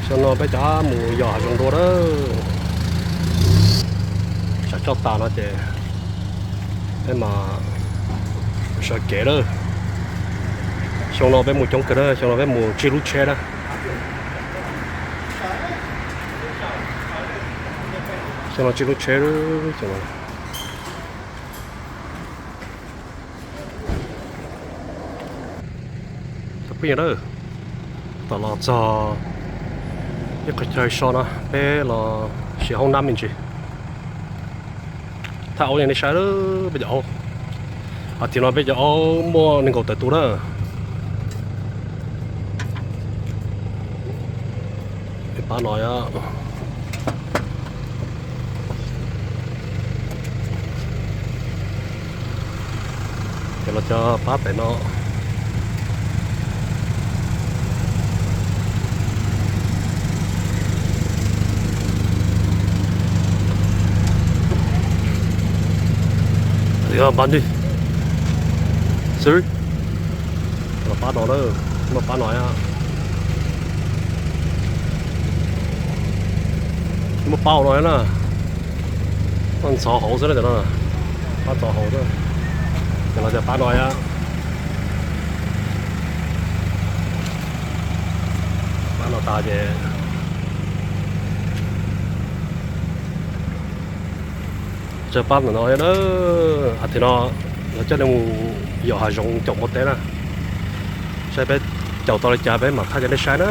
Xyoo no peb cov mus yos hav zoov dua na. Tsam coj tas no ces peb mas sawv kev lawm. Xyoo no peb mus coob kawg na, xyoo no peb mus tsib lub tsheb na. Xyoo no tsib lub tsheb xyoo no. Cov phooj ywg na, tom los txog ib qho chaw so no peb los siav hoob nab me ntsis. Thaj aub yeej nej saib lawm peb cov aub. Hos tim no peb cov aub muaj nees nkaum tawm tus na. Pab no, ces los cov pab pem no. Sorry. Los pab no na, muaj pab no, muaj pab no na. Ntxhov hauv xwb na, cov no pab ntxhov hauv xwb. Ces los cov pab no, pab no tas ces Tsaws pab ntawm no na. Tim no lawv coj nej mus yos hav zoov caum npua teb na. Saib peb caum tau li cas peb mam thaij cov nej saib na,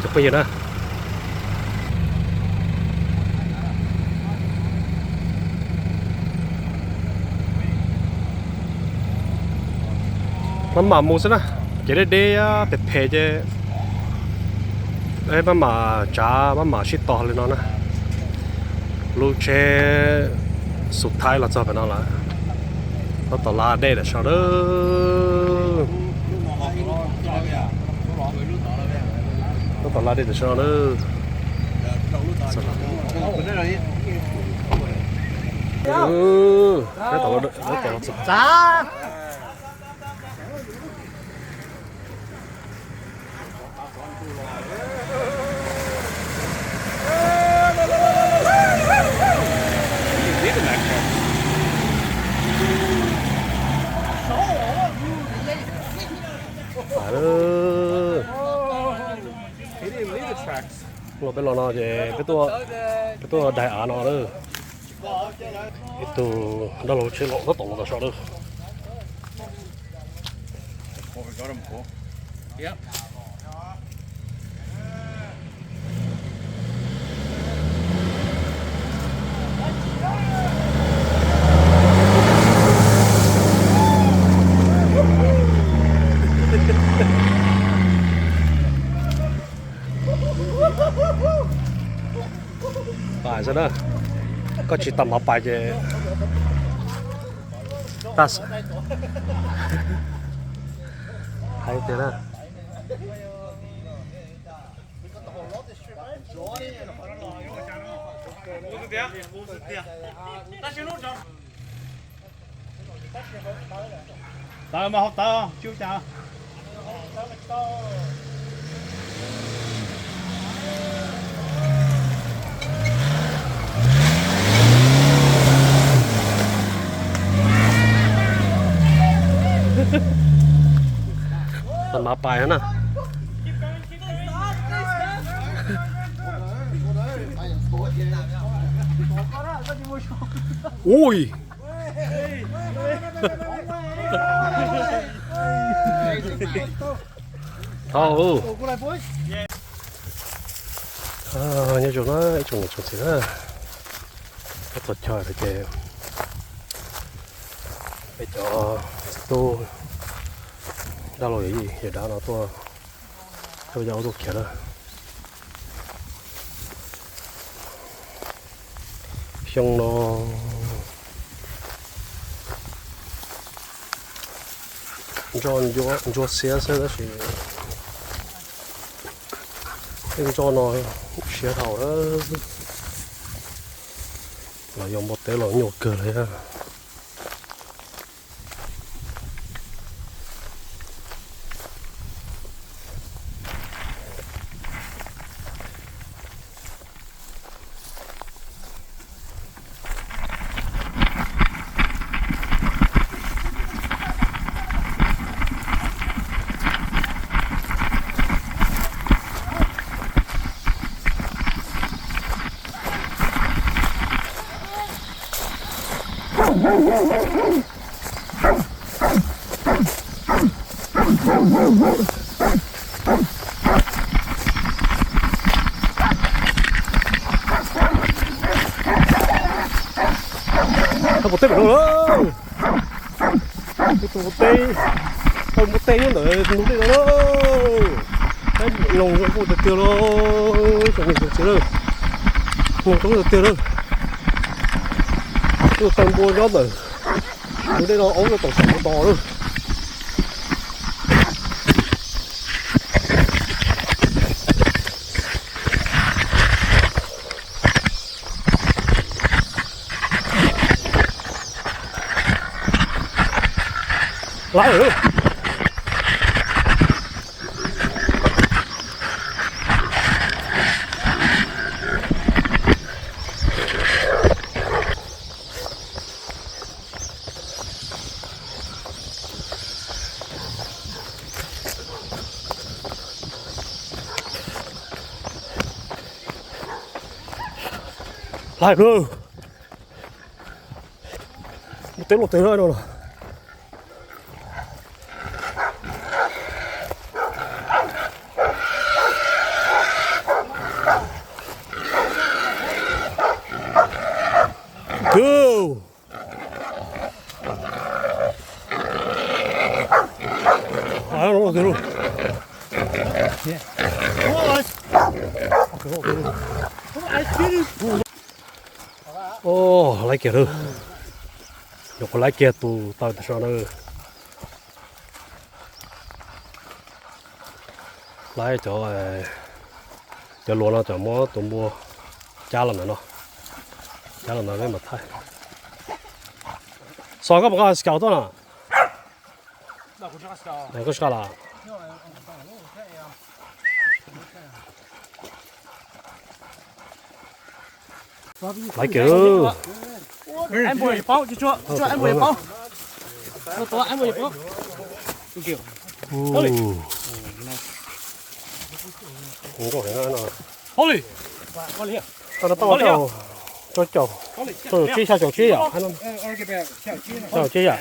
cov phooj ywg na. Maj mam mus xwb na, ces deb deb phem phem ces maj mam tsav maj mam sib tos li no na. Lub tsheb xub thawj los txog pem no lawm. Tab tom la dej tam sim no. Tab tom la dej tam sim no. Peb los no ces peb tuaj daig av no lawm. Ib tug dab laug tsheb los tab tom los tas so lawm. Pais xwb na, koj tsis tau mov pais ces tag xwb. Hais tias na. Tawv mas hau tawv tsis ua cas. Tau mov pais na. Ui. Thov nyob zoo na ib tsoom niam tsoom txiv na, peb tuaj caug lawm ces peb cov tub dab laug yawm dab no tuaj, peb cov aub tuaj khiav na. Xyoo no ntsoj ntsuab xiab xwb tab sis tej ntsoj no siab dhau lawm. Los yos npua teb los nyuaj kawg li thiab. Pov teb pem no lawm. Ib tug pov teb, pov teb nyob ntawm ntug dej no lawm. Saib noog zoo nkauj tiag tiag lauj, tsoom niam tsoom txiv lawm. Noog zoo tiag tiag lawm. Tus tawg npua nyob ntawm ntug dej no, aub no tau saum ntoo lawm. Lawm. Lawm. Mus teb loj teb no los. Go. Ua, laiv kiag lawm. Nyuam qhuav laiv kiag tus taws tam sim no na. Laiv cov, cov luas no cov muab tus npua cab los ntawm no, cab los ntawm peb mam thaij. Xos, koj puas nqa xkaus tuaj na? Koj saj las. Laiv kiag. Tau no tau rau caum, rau caum tsib, xya caum tsib yom, xya caum tsib yom, xya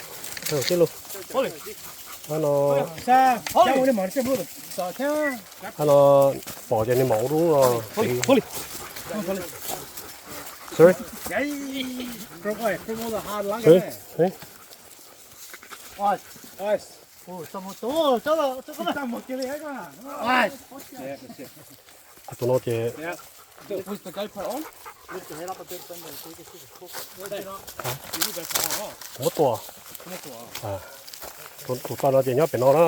caum tsib lus. No, no pom ces nws mam ua dub no. Sorry. Sorry. Tus no ces muab tua. Tus taw no ces nyob pem no na.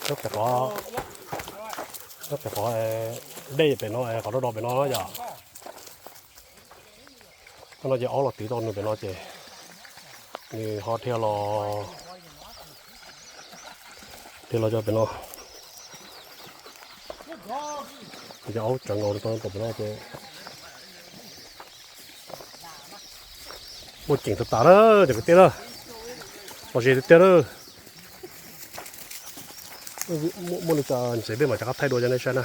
Nyob pem qhov, nyob pem qhov dej pem no, qhov rau do pem no yom. Qhov no ces aub los twv tau nws pem no ces nws ho dhia los, dhia los rau pem no. Ces aub tsawv nkaus rau tom pem no ces muaj ceem tas tas lawm cov kwv tij na. Lom zem tiag tiag lawm. Muaj li cas ntxiv peb mam rov qab thaij dua rau nej saib na.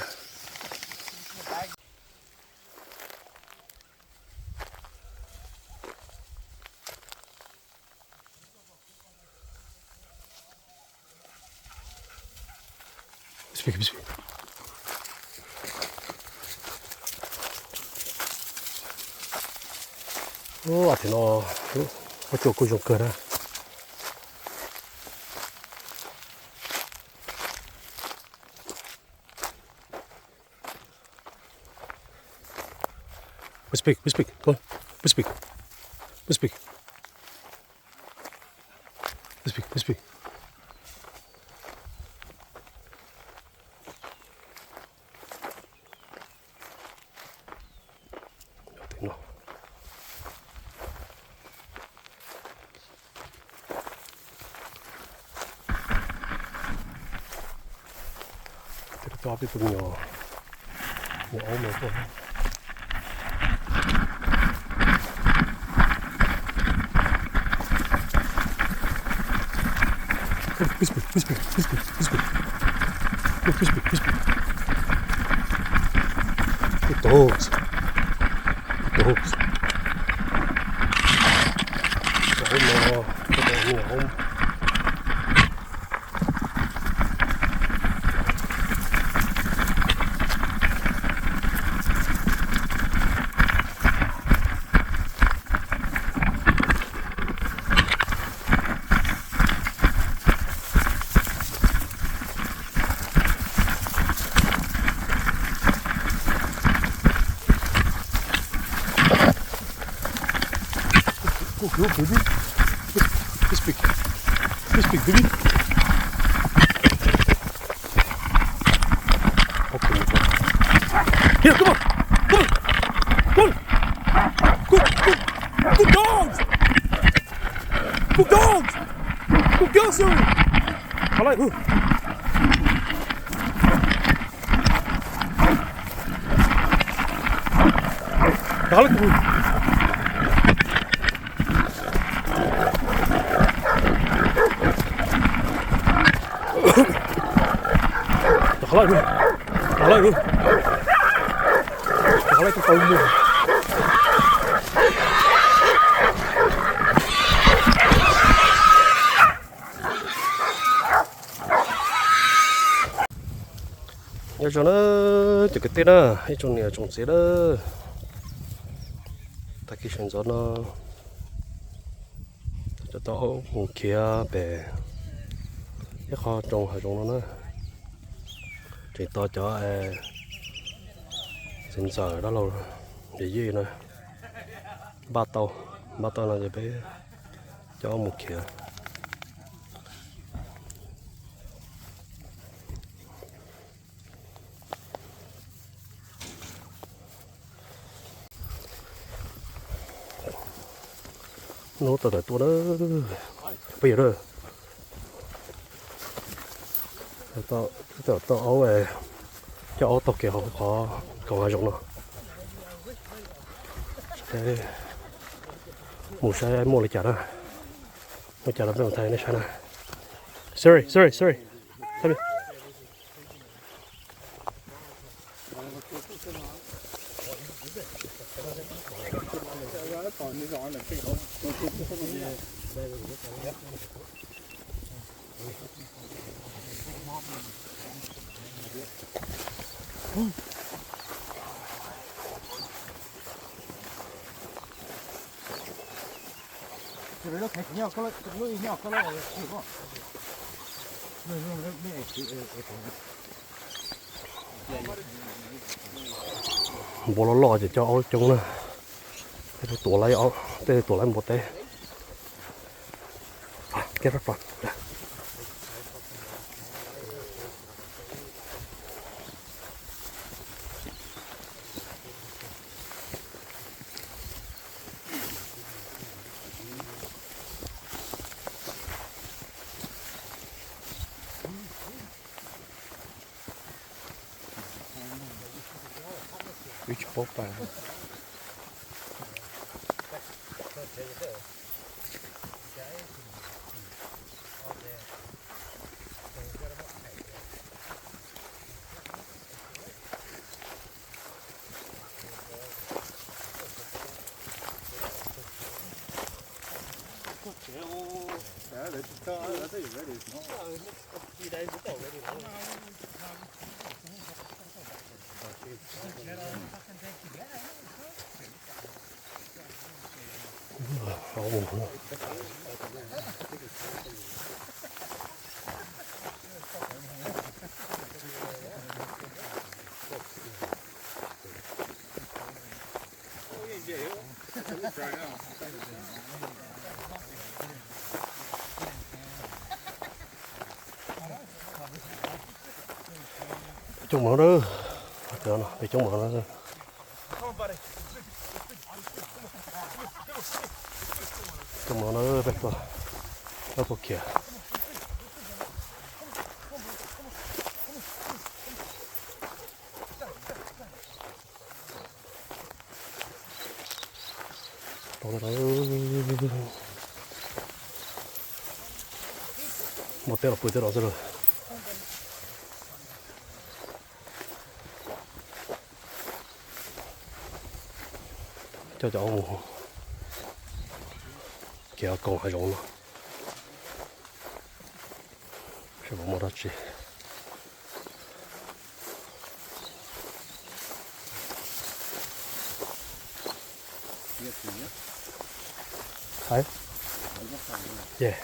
Ub, no, ub, cua kuj zoo kawg na. Peb pib, peb pib, peb pib, peb pib, peb pib. Tej toj tej tus me nyuam, nyuam aub me tuaj. Pib pib, pib pib, pib pib, pib pib. Pib pib, pib pib. Good dogs. Good dogs. Aub no, aub no. Go, go, baby. This big. This big, baby. Okay. Here, come on. Come on. Come on. Good, good, good dogs. Good dogs. Good girls, sir. I like who. Đó là Tao qhov lawm, qhov lawm, qhov lawm, tau tau. Nyob zoo na, cov kwv tij na, ib tsoom niam tsoom txiv na, tag kis sawv ntxov no cov tau mus khiav pem ib qho roob hav zoov no na, tseem tos cov txiv ntxawm dab laug yawm yij no npaj tau, npaj tau no ces peb coj mus khiav. Nub tau tawm tuaj na, peb yawg na, tau aub, coj aub taug kev hauv qhov koom hav zoov no. Mus saib muaj li cas na, muaj cas no peb mus thaij nej saib na. Sorry, sorry, sorry. Npua loj loj ces coj aub coob na. Tej tuav lawv, tej tuav lawv npua teb. Wb tsis paub pais. Coob mov na, cov no coob mov na. Coob mov na, peb tuaj, peb tuaj khiav. Muaj teb los pw teb los xwb lauj. Coj cov aub mus khiav koom hav zoov no, seb puas muaj dab tsi. Hais, yes.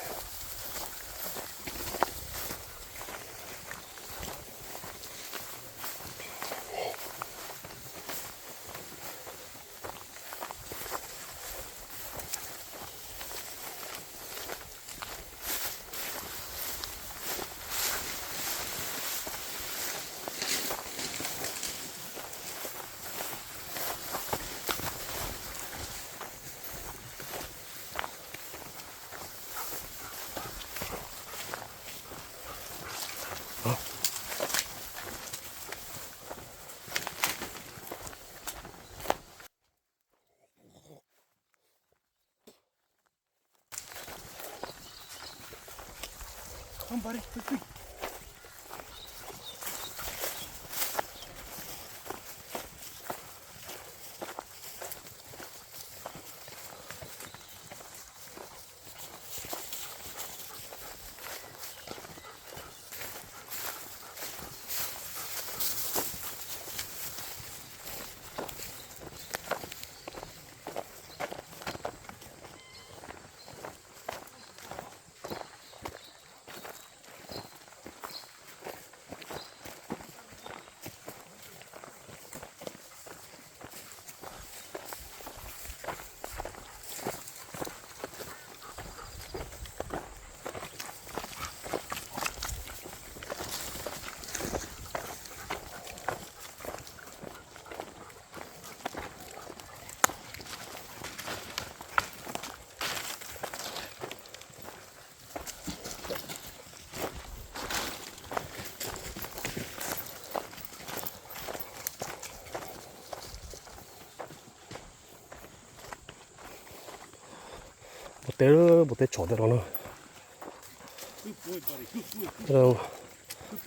Npua teb, npua teb tshov tej no na.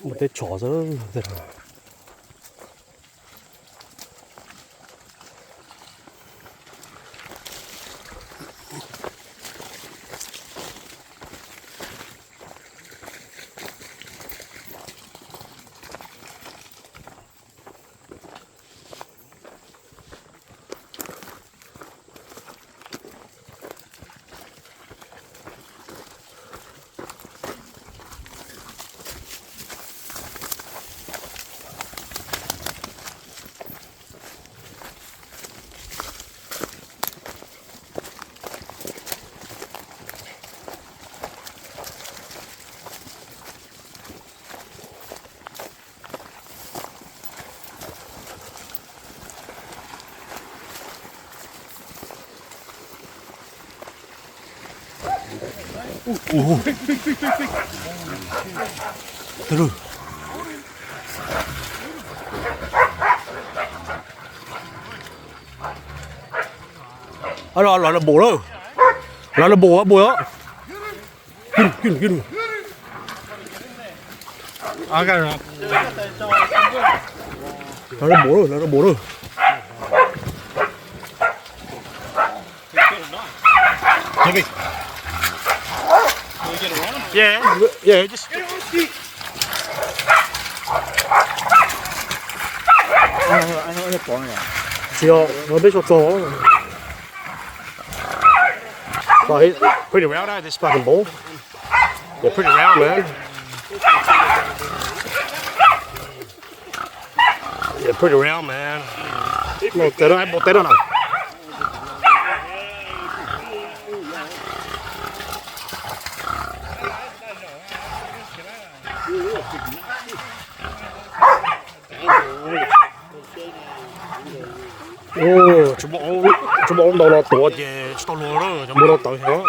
Npua teb tshov xwb tej no. Los lawm npaum lawm. Los lawm npaum npaum os. Los lawm npaum lawm, los lawm npaum lawm. Yeah, yeah, just. Tsis yog, no peb tso txog. Pretty round, this fucking bull. Yeah, pretty round, man. Yeah, pretty round, man. Npua teb no, npua teb no na. Tsis muaj, tsis muaj ntau no tuav ces tsis tau luag, cov npua no tawv heev.